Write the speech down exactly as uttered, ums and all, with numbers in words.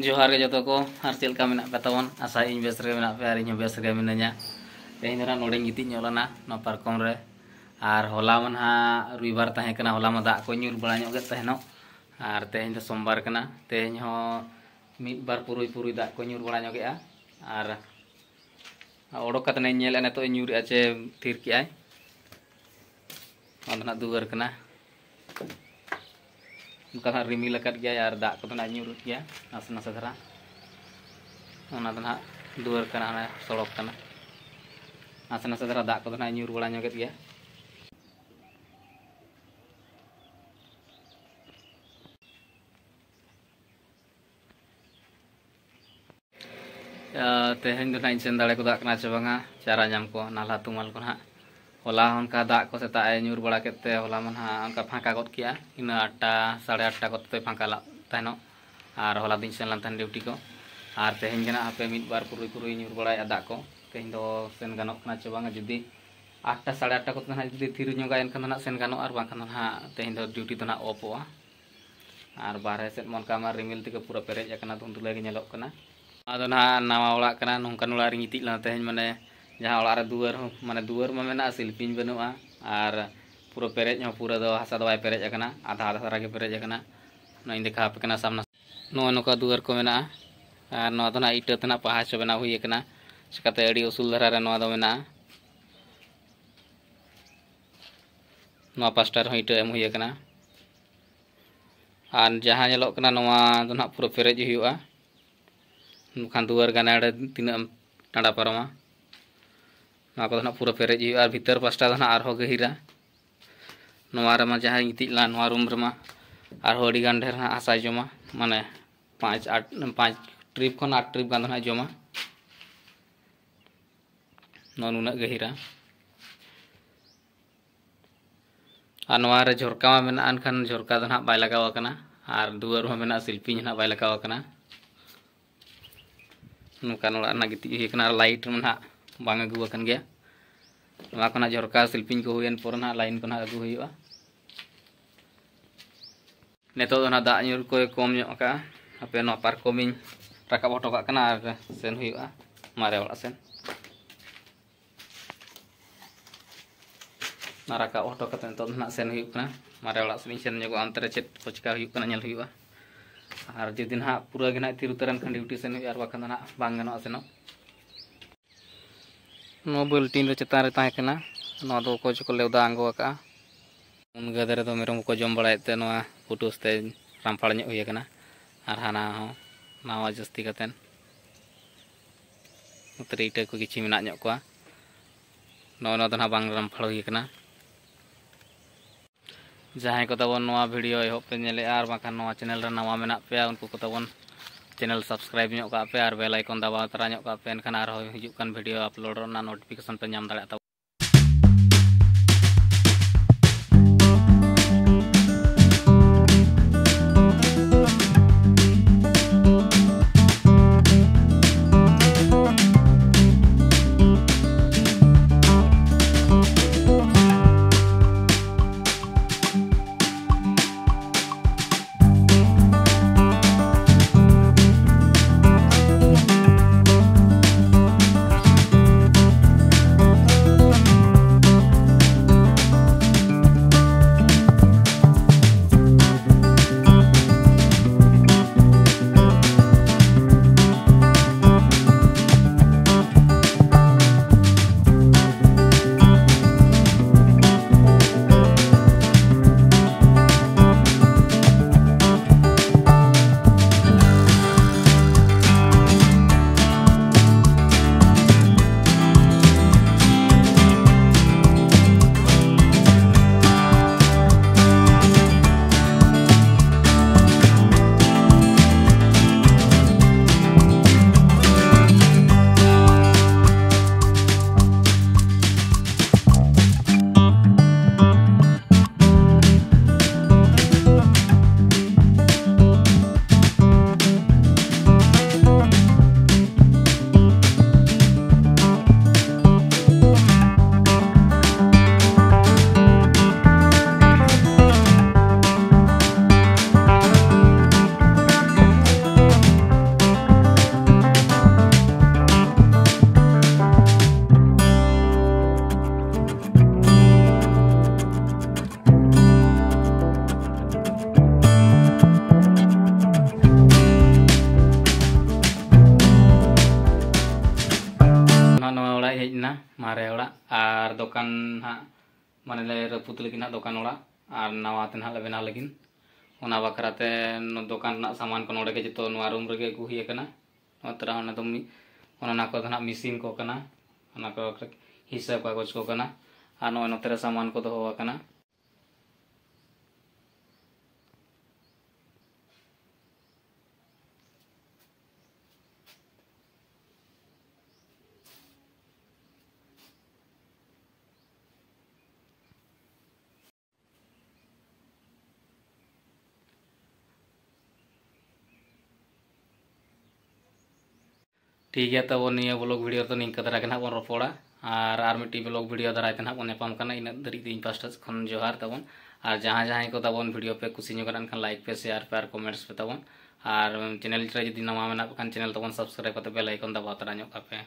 ᱡᱚᱦᱟᱨ ᱜᱮ ᱡᱚᱛᱚ ᱠᱚ᱾ ᱟᱨ ᱪᱮᱫ ᱞᱮᱠᱟ ᱢᱮᱱᱟᱜ ᱯᱮ ᱛᱟᱵᱚᱱ? ᱟᱥᱟᱭᱟᱹᱧ ᱵᱮᱥ ᱨᱮ ᱢᱮᱱᱟᱜ ᱯᱮᱭᱟ ᱟᱨ ᱤᱧ ᱦᱚᱸ ᱵᱮᱥ ᱨᱮᱜᱮ ᱢᱤᱱᱟᱹᱧᱟ᱾ ᱛᱮᱦᱮᱧ ᱫᱚ ᱱᱟᱦᱟᱜ ᱱᱚᱰᱮᱧ ᱜᱤᱛᱤᱡ ᱧᱚᱜ ᱞᱮᱱᱟ ᱱᱚᱣᱟ ᱯᱟᱨᱠᱚᱢ ᱨᱮ᱾ ᱟᱨ ᱦᱚᱞᱟ ᱢᱟ ᱱᱟᱦᱟᱜ ᱨᱚᱵᱤᱵᱟᱨ ᱛᱟᱦᱮᱸ ᱠᱟᱱᱟ, ᱦᱚᱞᱟ ᱢᱟ ᱫᱟᱜ ᱠᱚ ᱧᱩᱨ ᱵᱟᱲᱟ ᱧᱚᱜ ᱜᱮᱫ ᱛᱟᱦᱮᱱᱚᱜ᱾ ᱟᱨ ᱛᱮᱦᱮᱧ ᱫᱚ ᱥᱳᱢᱵᱟᱨ ᱠᱟᱱᱟ, ᱛᱮᱦᱮᱧ ᱦᱚᱸ ᱢᱤᱫ ᱵᱟᱨ ᱯᱩᱨᱩᱭ ᱯᱩᱨᱩᱭ ᱫᱟᱜ ᱠᱚ ᱧᱩᱨ ᱵᱟᱲᱟ ᱧᱚᱜᱮᱜᱼᱟ᱾ ᱟᱨ ᱚᱰᱚᱠ ᱠᱟᱛᱮ ᱤᱧ ᱧᱮᱞᱮᱫᱼᱟ ᱱᱤᱛᱚᱜ ᱤᱧ ᱧᱩᱨᱮᱜᱼᱟ ᱪᱮ ᱛᱷᱤᱨ ᱠᱮᱜᱼᱟᱭ᱾ ᱱᱚᱣᱟ ᱫᱚ ᱱᱟᱦᱟᱜ ᱫᱩᱣᱟᱹᱨ ᱠᱟᱱᱟ᱾ ᱚᱱᱠᱟ ᱱᱟᱦᱟᱜ ᱨᱤᱢᱤᱞ ᱟᱠᱟᱫ ᱜᱮᱭᱟᱭ ᱟᱨ ᱫᱟᱜ ᱠᱚᱫᱚ ᱱᱟᱦᱟᱜ ᱧᱩᱨᱩᱜ ᱜᱮᱭᱟ ᱱᱟᱥᱮ ᱱᱟᱥᱮ ᱫᱷᱟᱨᱟ᱾ ᱚᱱᱟ ᱫᱚ ᱱᱟᱦᱟᱜ ᱫᱩᱣᱟᱹᱨ ᱠᱟᱱᱟ, ᱦᱟᱱᱮ ᱥᱚᱲᱚᱠ ᱠᱟᱱᱟ᱾ ᱱᱟᱥᱮ ᱱᱟᱥᱮ ᱫᱷᱟᱨᱟ ᱫᱟᱜ ᱠᱚᱫᱚ ᱱᱟᱦᱟᱜ ᱧᱩᱨ ᱵᱟᱲᱟ ᱧᱚᱜᱮᱫ ᱜᱮᱭᱟ᱾ ᱛᱮᱦᱮᱧ ᱫᱚ ᱱᱟᱦᱟᱜ ᱤᱧ ᱥᱮᱱ ᱫᱟᱲᱮ ᱜᱚᱫᱟᱜ ᱠᱟᱱᱟ ᱪᱮ ᱵᱟᱝᱟ ᱪᱟᱨᱟ ᱧᱟᱢ ᱠᱚ, ᱱᱟᱞᱦᱟ ᱛᱩᱢᱟᱹᱞ ᱠᱚ ᱱᱟᱦᱟᱜ᱾ ᱦᱚᱞᱟ ᱦᱚᱸ ᱚᱱᱠᱟ ᱫᱟᱜ ᱠᱚ ᱥᱮᱛᱟᱜ ᱮ ᱧᱩᱨ ᱵᱟᱲᱟ ᱠᱮᱫ ᱛᱮ ᱦᱚᱞᱟ ᱢᱟ ᱱᱟᱦᱟᱜ ᱚᱱᱠᱟ ᱯᱷᱟᱸᱠᱟ ᱜᱚᱫ ᱠᱮᱜᱼᱟ, ᱤᱱᱟᱹ ᱟᱴᱴᱟ ᱥᱟᱲᱮ ᱟᱴᱴᱟ ᱠᱚᱛᱮ ᱯᱷᱟᱸᱠᱟ ᱞᱟᱜ ᱛᱟᱦᱮᱱᱚᱜ᱾ ᱟᱨ ᱦᱚᱞᱟ ᱫᱚᱧ ᱥᱮᱱ ᱞᱮᱱ ᱛᱟᱦᱮᱱ ᱰᱤᱭᱩᱴᱤ ᱠᱚ᱾ ᱟᱨ ᱛᱮᱦᱮᱧ ᱜᱮ ᱱᱟᱦᱟᱜ ᱦᱟᱯᱮ ᱢᱤᱫ ᱵᱟᱨ ᱯᱩᱨᱩᱭ ᱯᱩᱨᱩᱭ ᱧᱩᱨ ᱵᱟᱲᱟᱭᱮᱫᱼᱟ ᱫᱟᱜ ᱠᱚ᱾ ᱛᱮᱦᱮᱧ ᱫᱚ ᱥᱮᱱ ᱜᱟᱱᱚᱜ ᱠᱟᱱᱟ ᱪᱮ ᱵᱟᱝᱟ? ᱡᱩᱫᱤ ᱟᱴᱴᱟ ᱥᱟᱲᱮ ᱟᱴᱴᱟ ᱠᱚᱛᱮ ᱱᱟᱦᱟᱜ ᱡᱩᱫᱤ ᱛᱷᱤᱨ ᱧᱚᱜᱟᱭ ᱮᱱᱠᱷᱟᱱ ᱫᱚ ᱱᱟᱦᱟᱜ ᱥᱮᱱ ᱜᱟᱱᱚᱜᱼᱟ, ᱟᱨ ᱵᱟᱝᱠᱷᱟᱱ ᱫᱚ ᱱᱟᱦᱟᱜ ᱛᱮᱦᱮᱧ ᱫᱚ ᱰᱤᱭᱩᱴᱤ ᱫᱚ ᱱᱟᱦᱟᱜ ᱚᱯᱷᱚᱜᱼᱟ᱾ ᱟᱨ ᱵᱟᱨᱦᱮ ᱥᱮᱫ ᱢᱟ ᱚᱱᱠᱟ ᱢᱟ ᱨᱤᱢᱤᱞ ᱛᱮᱜᱮ ᱯᱩᱨᱟᱹ ᱯᱮᱨᱮᱡ ᱟᱠᱟᱱᱟ, ᱫᱷᱩᱸᱫᱷᱞᱟᱹ ᱜᱮ ᱧᱮᱞᱚᱜ ᱠᱟᱱᱟ᱾ ᱱᱚᱣᱟ ᱫᱚ ᱱᱟᱦᱟᱜ ᱱᱟᱣᱟ ᱚᱲᱟᱜ ᱠᱟᱱᱟ, ᱱᱚᱝᱠᱟᱱ ᱚᱲᱟᱜ ᱨᱤᱧ ᱜᱤᱛᱤᱡ ᱞᱮᱱᱟ ᱛᱮᱦᱮᱧ, ᱢᱟᱱᱮ ᱡᱟᱦᱟᱸ ᱚᱲᱟᱜ ᱨᱮ ᱫᱩᱣᱟᱹᱨ ᱦᱚᱸ, ᱢᱟᱱᱮ ᱫᱩᱣᱟᱹᱨ ᱢᱟ ᱢᱮᱱᱟᱜᱼᱟ, ᱥᱤᱞᱯᱤᱧ ᱵᱟᱹᱱᱩᱜᱼᱟ᱾ ᱟᱨ ᱯᱩᱨᱟᱹ ᱯᱮᱨᱮᱡ ᱦᱚᱸ ᱯᱩᱨᱟᱹ ᱫᱚ ᱦᱟᱥᱟ ᱫᱚ ᱵᱟᱭ ᱯᱮᱨᱮᱡ ᱟᱠᱟᱱᱟ, ᱟᱫᱷᱟ ᱟᱫᱷᱟ ᱫᱷᱟᱨᱟ ᱜᱮ ᱯᱮᱨᱮᱡ ᱟᱠᱟᱱᱟ᱾ ᱱᱚᱜᱼᱚᱭ ᱤᱧ ᱫᱮᱠᱷᱟᱣ ᱟᱯᱮ ᱠᱟᱱᱟ ᱥᱟᱢᱱᱟ᱾ ᱱᱚᱜᱼᱚᱭ ᱱᱚᱝᱠᱟ ᱫᱩᱣᱟᱹᱨ ᱠᱚ ᱢᱮᱱᱟᱜᱼᱟ᱾ ᱟᱨ ᱱᱚᱣᱟ ᱫᱚ ᱱᱟᱦᱟᱜ ᱤᱴᱟᱹ ᱛᱮ ᱱᱟᱦᱟᱜ ᱯᱟᱦᱟ ᱪᱚ ᱵᱮᱱᱟᱣ ᱦᱩᱭ ᱟᱠᱟᱱᱟ, ᱪᱤᱠᱟᱹᱛᱮ ᱟᱹᱰᱤ ᱩᱥᱩᱞ ᱫᱷᱟᱨᱟ ᱨᱮ ᱱᱚᱣᱟ ᱫᱚ ᱢᱮᱱᱟᱜᱼᱟ᱾ ᱱᱚᱣᱟ ᱯᱟᱥᱴᱟ ᱨᱮᱦᱚᱸ ᱤᱴᱟᱹ ᱮᱢ ᱦᱩᱭ ᱟᱠᱟᱱᱟ᱾ ᱟᱨ ᱡᱟᱦᱟᱸ ᱧᱮᱞᱚᱜ ᱠᱟᱱᱟ, ᱱᱚᱣᱟ ᱫᱚ ᱱᱟᱦᱟᱜ ᱯᱩᱨᱟᱹ ᱯᱮᱨᱮᱡ ᱦᱩᱭᱩᱜᱼᱟ, ᱵᱟᱠᱷᱟᱱ ᱫᱩᱣᱟᱹᱨ ᱜᱟᱱᱟᱰᱮ ᱛᱤᱱᱟᱹᱜ ᱮᱢ ᱴᱟᱸᱰᱟ ᱯᱟᱨᱚᱢᱟ᱾ ᱱᱚᱣᱟ ᱠᱚᱫᱚ ᱱᱟᱦᱟᱜ ᱯᱩᱨᱟᱹ ᱯᱮᱨᱮᱡ ᱦᱩᱭᱩᱜᱼᱟ᱾ ᱟᱨ ᱵᱷᱤᱛᱟᱹᱨ ᱯᱟᱥᱴᱟ ᱫᱚ ᱱᱟᱦᱟᱜ ᱟᱨᱦᱚᱸ ᱜᱟᱹᱦᱤᱨᱟ᱾ ᱱᱚᱣᱟ ᱨᱮᱢᱟ ᱡᱟᱦᱟᱸᱧ ᱜᱤᱛᱤᱡ ᱞᱮᱱᱟ, ᱱᱚᱣᱟ ᱨᱩᱢ ᱨᱮᱢᱟ ᱟᱨᱦᱚᱸ ᱟᱹᱰᱤ ᱜᱟᱱ ᱰᱷᱮᱨ ᱱᱟᱦᱟᱜ ᱦᱟᱥᱟᱭ ᱡᱚᱢᱟ, ᱢᱟᱱᱮ ᱯᱟᱸᱪ ᱟᱴ, ᱯᱟᱸᱪ ᱴᱨᱤᱯ ᱠᱷᱚᱱ ᱟᱴ ᱴᱨᱤᱯ ᱜᱟᱱ ᱫᱚ ᱱᱟᱦᱟᱜ ᱡᱚᱢᱟ᱾ ᱱᱚᱜᱼᱚ ᱱᱩᱱᱟᱹᱜ ᱜᱟᱹᱦᱤᱨᱟ᱾ ᱟᱨ ᱱᱚᱣᱟ ᱨᱮ ᱡᱷᱚᱨᱠᱟ ᱢᱟ ᱢᱮᱱᱟᱜᱼᱟ, ᱮᱱᱠᱷᱟᱱ ᱡᱷᱚᱨᱠᱟ ᱫᱚ ᱱᱟᱦᱟᱜ ᱵᱟᱭ ᱞᱟᱜᱟᱣ ᱟᱠᱟᱱᱟ᱾ ᱟᱨ ᱫᱩᱣᱟᱹᱨ ᱦᱚᱸ ᱢᱮᱱᱟᱜᱼᱟ, ᱥᱤᱞᱯᱤᱧ ᱦᱚᱸ ᱱᱟᱦᱟᱜ ᱵᱟᱭ ᱞᱟᱜᱟᱣ ᱟᱠᱟᱱᱟ᱾ ᱱᱚᱝᱠᱟᱱ ᱚᱲᱟᱜ ᱨᱮᱱᱟᱜ ᱜᱤᱛᱤᱡ ᱦᱩᱭ ᱟᱠᱟᱱᱟ᱾ ᱟᱨ ᱞᱟᱭᱤᱴ ᱢᱟ ᱱᱟᱦᱟᱜ ᱵᱟᱝ ᱟᱹᱜᱩ ᱟᱠᱟᱱ ᱜᱮᱭᱟ᱾ ᱱᱚᱣᱟ ᱠᱷᱚᱱᱟᱜ ᱡᱷᱚᱨᱠᱟ ᱥᱤᱞᱯᱤᱧ ᱠᱚ ᱦᱩᱭᱮᱱ ᱯᱚᱨᱮ ᱱᱟᱦᱟᱜ ᱞᱟᱭᱤᱱ ᱠᱚ ᱱᱟᱦᱟᱜ ᱟᱹᱜᱩ ᱦᱩᱭᱩᱜᱼᱟ᱾ ᱱᱤᱛᱚᱜ ᱫᱚ ᱱᱟᱦᱟᱜ ᱫᱟᱜ ᱧᱩᱨ ᱠᱚᱭ ᱠᱚᱢ ᱧᱚᱜ ᱟᱠᱟᱫᱼᱟ᱾ ᱦᱟᱯᱮ, ᱱᱚᱣᱟ ᱯᱟᱨᱠᱚᱢᱤᱧ ᱨᱟᱠᱟᱵ ᱦᱚᱴᱚ ᱠᱟᱜ ᱠᱟᱱᱟ ᱟᱨ ᱥᱮᱱ ᱦᱩᱭᱩᱜᱼᱟ ᱢᱟᱨᱮ ᱚᱲᱟᱜ ᱥᱮᱱ᱾ ᱚᱱᱟ ᱨᱟᱠᱟᱵ ᱦᱚᱴᱚ ᱠᱟᱛᱮ ᱱᱤᱛᱚᱜ ᱫᱚ ᱱᱟᱦᱟᱜ ᱥᱮᱱ ᱦᱩᱭᱩᱜ ᱠᱟᱱᱟ, ᱢᱟᱨᱮ ᱚᱲᱟᱜ ᱥᱮᱫ ᱤᱧ ᱥᱮᱱ ᱧᱚᱜᱚᱜᱼᱟ, ᱚᱱᱛᱮ ᱨᱮ ᱪᱮᱫ ᱠᱚ ᱪᱤᱠᱟ ᱦᱩᱭᱩᱜ ᱠᱟᱱᱟ ᱧᱮᱞ ᱦᱩᱭᱩᱜᱼᱟ᱾ ᱟᱨ ᱡᱩᱫᱤ ᱱᱟᱦᱟᱜ ᱯᱩᱨᱟᱹ ᱜᱮ ᱱᱟᱦᱟᱜ ᱛᱤᱨ ᱩᱛᱟᱹᱨᱮᱱ ᱠᱷᱟᱱ ᱰᱤᱭᱩᱴᱤ ᱥᱮᱱ ᱦᱩᱭᱩᱜᱼᱟ, ᱟᱨ ᱵᱟᱠᱷᱟᱱ ᱫᱚ ᱱᱟᱦᱟᱜ ᱵᱟᱝ ᱜᱟᱱᱚᱜᱼᱟ ᱥᱮᱱᱚᱜ᱾ ᱱᱚᱣᱟ ᱵᱟᱹᱞᱴᱤᱱ ᱫᱚ ᱪᱮᱛᱟᱱ ᱨᱮ ᱛᱟᱦᱮᱸ ᱠᱟᱱᱟ, ᱱᱚᱣᱟ ᱫᱚ ᱚᱠᱚᱭ ᱪᱚᱠᱚ ᱞᱮᱣᱫᱟ ᱟᱬᱜᱚ ᱟᱠᱟᱜᱼᱟ᱾ ᱩᱱ ᱜᱟᱹᱫᱷᱟᱹ ᱨᱮᱫᱚ ᱢᱮᱨᱚᱢ ᱠᱚᱠᱚ ᱡᱚᱢ ᱵᱟᱲᱟᱭᱮᱫ ᱛᱮ ᱱᱚᱣᱟ ᱯᱩᱴᱩᱥ ᱛᱮ ᱨᱟᱢᱯᱷᱟᱲ ᱧᱚᱜ ᱦᱩᱭ ᱟᱠᱟᱱᱟ᱾ ᱟᱨ ᱦᱟᱱᱟ ᱦᱚᱸ ᱱᱟᱣᱟ ᱡᱟᱹᱥᱛᱤ ᱠᱟᱛᱮᱫ ᱱᱚᱛᱮ ᱨᱮ ᱤᱴᱟᱹ ᱠᱚ ᱠᱤᱪᱷᱩ ᱢᱮᱱᱟᱜ ᱧᱚᱜ ᱠᱚᱣᱟ᱾ ᱱᱚᱜᱼᱚ ᱱᱚᱣᱟ ᱫᱚ ᱱᱟᱦᱟᱜ ᱵᱟᱝ ᱨᱟᱢᱯᱷᱟᱲ ᱦᱩᱭ ᱟᱠᱟᱱᱟ᱾ ᱡᱟᱦᱟᱸᱭ ᱠᱚ ᱛᱟᱵᱚᱱ ᱱᱚᱣᱟ ᱵᱷᱤᱰᱤᱭᱳ ᱮᱦᱚᱵ ᱯᱮ ᱧᱮᱞᱮᱜᱼᱟ ᱟᱨ ᱵᱟᱝᱠᱷᱟᱱ ᱱᱚᱣᱟ ᱪᱮᱱᱮᱞ ᱨᱮ ᱱᱟᱣᱟ ᱢᱮᱱᱟᱜ ᱯᱮᱭᱟ, ᱩᱱᱠᱩ ᱠᱚ ᱛᱟᱵᱚᱱ ᱪᱮᱱᱮᱞ ᱥᱟᱵᱥᱠᱨᱟᱭᱤᱵᱽ ᱧᱚᱜ ᱠᱟᱜ ᱯᱮ ᱟᱨ ᱵᱮᱞ ᱟᱭᱠᱚᱱ ᱫᱟᱵᱟᱣ ᱛᱟᱨᱟ ᱧᱚᱜ ᱠᱟᱜ ᱯᱮ, ᱮᱱᱠᱷᱟᱱ ᱟᱨᱦᱚᱸ ᱦᱤᱡᱩᱜ ᱠᱟᱱ ᱵᱷᱤᱰᱤᱭᱳ ᱟᱯᱞᱳᱰ ᱨᱮᱱᱟᱜ ᱱᱳᱴᱤᱯᱷᱤᱠᱮᱥᱚᱱ ᱯᱮ ᱧᱟᱢ ᱫᱟᱲᱮᱭᱟᱜ ᱛᱟᱵᱚᱱᱟ᱾ ᱢᱟᱨᱮ ᱚᱲᱟᱜ ᱟᱨ ᱫᱚᱠᱟᱱ ᱦᱟᱸᱜ ᱢᱟᱱᱮ ᱞᱮ ᱨᱟᱹᱯᱩᱫ ᱞᱟᱹᱜᱤᱫ ᱦᱟᱸᱜ ᱫᱚᱠᱟᱱ ᱚᱲᱟᱜ ᱟᱨ ᱱᱟᱣᱟ ᱛᱮ ᱱᱟᱦᱟᱜ ᱞᱮ ᱵᱮᱱᱟᱣ ᱞᱟᱹᱜᱤᱫ᱾ ᱚᱱᱟ ᱵᱟᱠᱷᱨᱟ ᱛᱮ ᱱᱚ-, ᱫᱚᱠᱟᱱ ᱨᱮᱱᱟᱜ ᱥᱟᱢᱟᱱ ᱠᱚ ᱱᱚᱰᱮ ᱜᱮ ᱡᱚᱛᱚ ᱱᱚᱣᱟ ᱨᱩᱢ ᱨᱮᱜᱮ ᱟᱹᱜᱩ ᱦᱩᱭ ᱟᱠᱟᱱᱟ᱾ ᱱᱚᱣᱟ ᱛᱚᱨᱟ ᱚᱱᱟ ᱫᱚ ᱢᱤ-, ᱚᱱᱟ ᱠᱚ ᱫᱚ ᱱᱟᱦᱟᱜ ᱢᱮᱥᱤᱱ ᱠᱚ ᱠᱟᱱᱟ, ᱚᱱᱟ ᱠᱚ ᱦᱤᱥᱟᱹᱵ ᱠᱟᱜᱚᱡᱽ ᱠᱚ ᱠᱟᱱᱟ᱾ ᱟᱨ ᱱᱚᱜᱼᱚᱭ ᱱᱚᱛᱮ ᱨᱮ ᱥᱟᱢᱟᱱ ᱠᱚ ᱫᱚᱦᱚ ᱟᱠᱟᱱᱟ᱾ ᱴᱷᱤᱠ ᱜᱮᱭᱟ, ᱛᱟᱵᱚᱱ ᱱᱤᱭᱟᱹ vlog video ᱨᱮᱫᱚ ᱱᱤᱝᱠᱟᱹ ᱫᱷᱟᱨᱟ ᱜᱮ ᱱᱟᱦᱟᱜ ᱵᱚᱱ ᱨᱚᱯᱚᱲᱟ, ᱟᱨ ᱟᱨ ᱢᱤᱫᱴᱤᱡ vlog video ᱫᱟᱨᱟᱭ ᱛᱮ ᱱᱟᱦᱟᱜ ᱵᱚᱱ ᱧᱟᱯᱟᱢ ᱠᱟᱱᱟ᱾ ᱤᱱᱟᱹᱜ ᱫᱷᱟᱹᱨᱤᱡ ᱫᱚ ᱤᱧ ᱯᱟᱥᱴᱟ ᱥᱮᱫ ᱠᱷᱚᱱ ᱡᱚᱦᱟᱨ ᱛᱟᱵᱚᱱ, ᱟᱨ ᱡᱟᱦᱟᱸ ᱡᱟᱦᱟᱸᱭ ᱠᱚ ᱛᱟᱵᱚᱱ video ᱯᱮ ᱠᱩᱥᱤ ᱧᱚᱜ ᱠᱟᱱᱟ, ᱮᱱᱠᱷᱟᱱ like ᱯᱮ, share ᱯᱮ ᱟᱨ comments ᱯᱮ ᱛᱟᱵᱚᱱ, ᱟᱨ channel ᱨᱮ ᱡᱩᱫᱤ ᱱᱟᱣᱟ ᱢᱮᱱᱟᱜ ᱯᱮ ᱠᱷᱟᱱ channel ᱛᱟᱵᱚᱱ subscribe ᱠᱟᱛᱮ bell icon ᱫᱟᱵᱟᱣ ᱛᱟᱨᱟ ᱧᱚᱜ ᱠᱟᱜ ᱯᱮ᱾